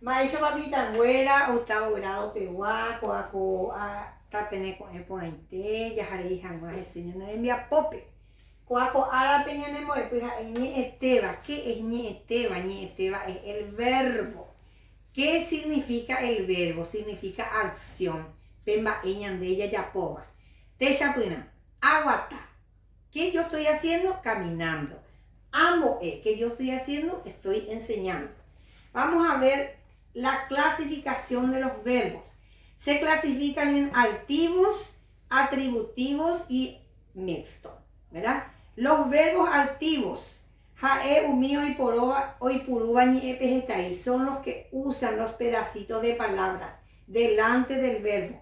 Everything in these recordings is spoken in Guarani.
Mba'éichapa mitãnguéra octavo grado pegua ko'a ko'a tapeneko'ẽ porãite jaharei hag̃ua hese ñane rembiapópe. Ko'a ko árape ñanembo'epy ha'e ñe'ẽtéva. Qué es ñe'ẽtéva? Ñe'ẽtéva es el verbo. Qué significa el verbo? Significa acción, pe mba'e ñande jajapóva. Techapyrã, aguata. Qué yo estoy haciendo? Caminando. Ambo'e. Qué yo estoy haciendo? Estoy enseñando. Vamos a ver la clasificación de los verbos. Se clasifican en activos, atributivos y mixto, ¿verdad? Los verbos activos, ha'e umi oiporóva, oipurúva ñe'ẽpehetai, son los que usan los pedacitos de palabras delante del verbo.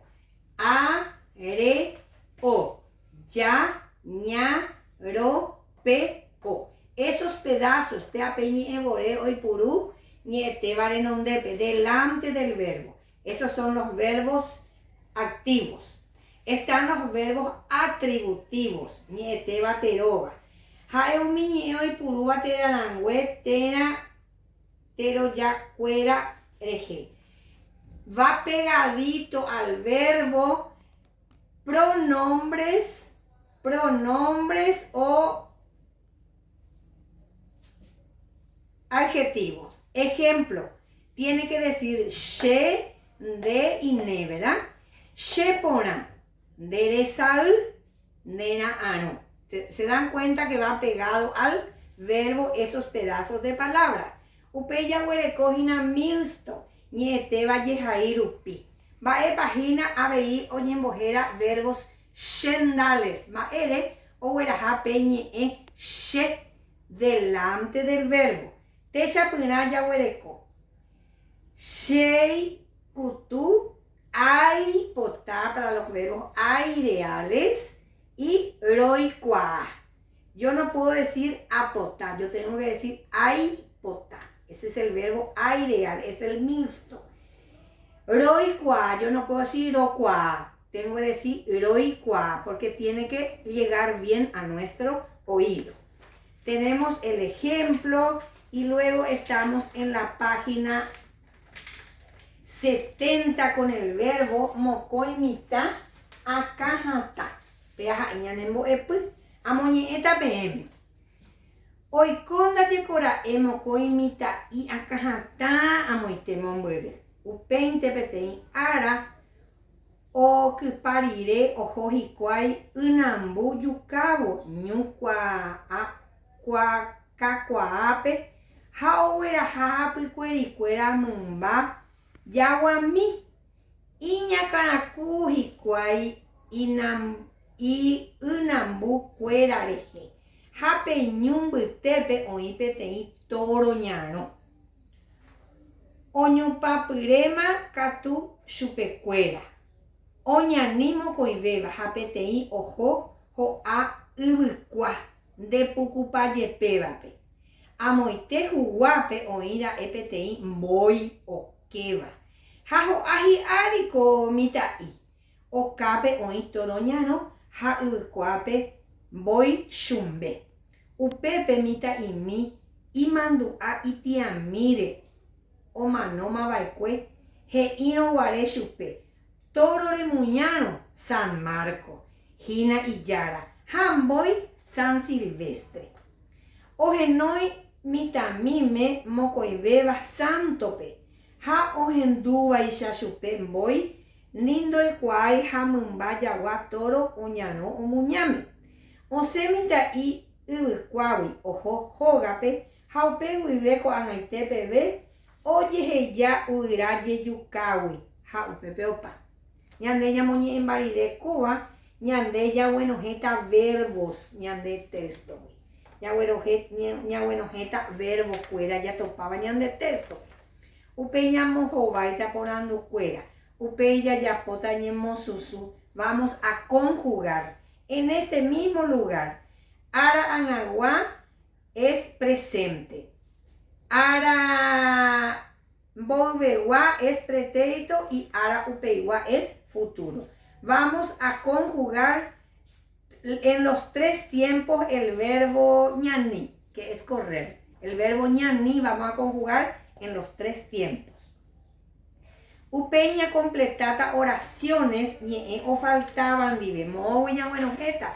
A, re, o. Ya, ña, ro, pe, o. Esos pedazos, pe ape ñe'ẽvore oipuru ñe'ẽtéva renondépe, delante del verbo. Esos son los verbos activos. Están los verbos atributivos, ñe'ẽtéva teróva. Ha'e umi ñe'ẽ oipurúva terarãngue térã terojakuéra rehe. Va pegadito al verbo Pronombres, pronombres o adjetivos. Ejemplo, tiene que decir che, nde y ne, ¿verdad? Che porã, nde resay, ne ra'arõ. Se dan cuenta que va pegado al verbo esos pedazos de palabra. Upéi jaguereko hína mixto, ñe'ẽtéva jehai rupi. Mba'épa hína avei oñembohéra verbos chendales? Mba'ére ogueraha pe ñe'ẽ che delante del verbo? Techapyrã jaguereko, Cheikutu aipota para los verbos aireales y roikuaa. Yo no puedo decir apota, yo tengo que decir aipota. Ese es el verbo aireal, es el mixto. Roikuaa, yo no puedo decir rokuaa, tengo que decir roikuaa, porque tiene que llegar bien a nuestro oído. Tenemos el ejemplo y luego estamos en la página 70 con el verbo mokõi mitã akãhatã. Péa ha'e ñanembo'epy, amoñe'ẽta peẽme. Oiko ndajekora'e mokõi mitã'i akãhatã amoite mombyry. Upéinte peteĩ ára okypa rire oho hikuái ynambu jukávo ñu kuaakakuaápe ha ogueraha hapykuerikuéra mymba jaguami. Iñakãraku hikuái ynambu kuéra rehe, ha pe ñu mbytépe oĩ peteĩ tóro ñarõ. Oñupãpyréma katu chupekuéra. Oñani mokõivéva ha peteĩ oho ho'a yvykua ndepukupa jepévape. Amoite huguápe oĩ ra'e peteĩ mbói okéva. Ha ho'a hi'ári ko mitã'i. Okápe oĩ tóro ñarõ ha yvykuápe mbói chumbe. Upépe mitã'imi imandu'a itiamíre omanómava'ekue he'írõ guare chupe, Tóro remuñárõ San Marco, hína ijára, ha mbói San Silvestre. Ohenói mitãmíme mokõivéva sántope ha ohendúvaicha chupe mbói ni ndoikuaái ha mymba jagua tóro oñarõ omuñáme. Osẽ mitã'i yvykuágui oho hógape ha upe guive ko'ag̃aite peve ojeheja yvyra jejukágui ha upépe opa. Ñande ñamoñe'ẽmba rire kóva ñande jaguenohẽta verbos ñande téxtogui. Ñaguenohẽta verbo-kuéra jatopáva ñande téxtope. Upéi ñamohováita porandukuéra. Upéi jajapóta ñemosusũ, vamos a conjugar en este mismo lugar. Ára ag̃agua es presente. Ára mboyvegua es pretérito y ára upeigua es futuro. Vamos a conjugar en los tres tiempos el verbo ñani, que es correr. El verbo ñani vamos a conjugar en los tres tiempos. Upéi ñakompletáta oraciones ñe'ẽ ofaltáva ndive. Moõgui ñaguenohẽta?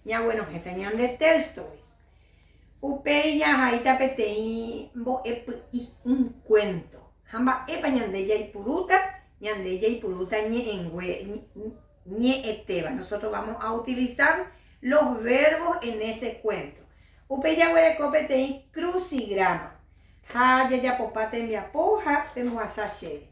Ñaguenohẽta ñande téxtogui. Upéi jahaíta peteĩ mbo'epy'i, un cuento. Ha mba'épa ñande jaipurúta? Ñande jaipurúta ñe'ẽngue, ñe'ẽtéva. Nosotros vamos a utilizar los verbos en ese cuento. Upéi jaguereko peteĩ crucigrama. Ha jajapopa tembiapo ha pembohasa chéve.